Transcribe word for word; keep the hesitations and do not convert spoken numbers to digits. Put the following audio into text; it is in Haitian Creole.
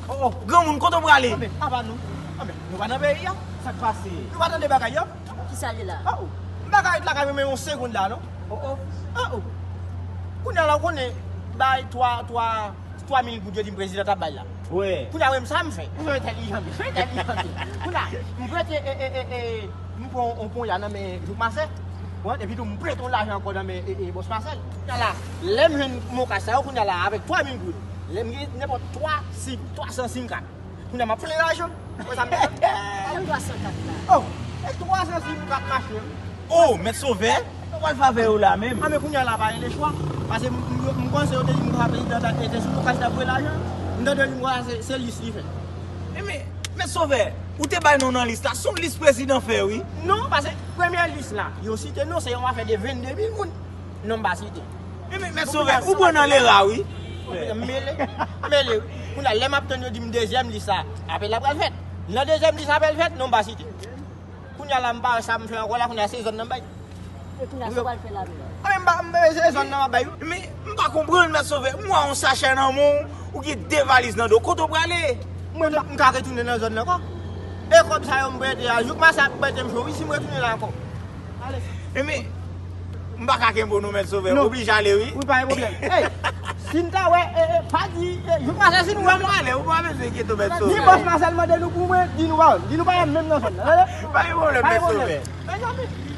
Oh, oh, granmoun, kote w prale? Anben, apa nou? Anben, nou pa nan peyi a? Sa k pase? Nou pa tande bagay yo? Kisa l ye la? Oh, oh. M pa ka ret lakay mwen men yon segonn la, non. Oh, oh. Oh, oh. Kounye a la, w konnen, bay twa, twa, twa mil goud yo di m prezidan t ap bay la. Wi. Kounye a, wè m sa m fè. M fè entèlijan, m fè entèlijan. Kounye a, m prete, e, e, e, e, m pran yon ponya nan men Jouk Masè. Wi, epi tou, m prete yon lajan ankò nan men, e, e, bòs Masèl. Kounye a la, lè m jwenn mokach sa yo, kounye a la, avèk twa mil goud, lè m gen nenpòt twa sim, twa san sim kat. Kounye a m ap plen lajan. Wè sa m di? Sa twa san kat la. Oh, e twa san sim kat mache wi. Oh, Mèt Sovè, nou pral favè yo la menm. A, men kounye a la pa gen lechwa. Paske m, m, m panse yo te di m konsa prezidan ta, te sou mokach ta voye lajan. M tande yo di m konsa se, se lis li fè. E men, Mèt Sovè, ou te bay non nan lis la. Se yon lis prezidan fè, wi. Non, paske premye lis la, yo site non, se yon afè de vennde mil moun. Non, m pa site. E men, Mèt Sovè, ou pran nan lera, wi. M mele, m mele, wi. Kounye a, lè m ap tann yo di m dezyèm lis la, apèl la pral fèt. Nan dezyèm lis la apèl fèt, non, m pa site. Kounye a la, m pa wè sa m fè ankò la, kounye a se zòn nan m bay. E kounye a, sa w pral fè la menm? A, men m pa, m, se zòn nan m ap bay, wi. Men, m pa konprann, Mèt Sovè. M wè yon sachè nan men w, ou gen de valiz nan do w. Kote w prale? Mwen, m, m ka retounen nan zòn nan ankò. E kòb sa yo m prete a, Jouk Masè ap prete m cho, wi, si m retounen la ankò. Ale. E men, m pa ka kenbe w non, Mèt Sovè. Non. Oblije ale, wi. Wi, pa gen pwoblèm. Ey, si n ta wè, e, e, pa di, e, Jouk Masè si n wè. Non, ale, ou pa bezwen enkyete w, Mèt Sovè. Ni bòs Masèl mande nou pou mwen, di nou pa wè m. Di nou pa wè m menm nan zòn nan. Tande? Pa gen pwoblèm, Mèt Sovè. Pa gen pwoblèm. Mezanmi.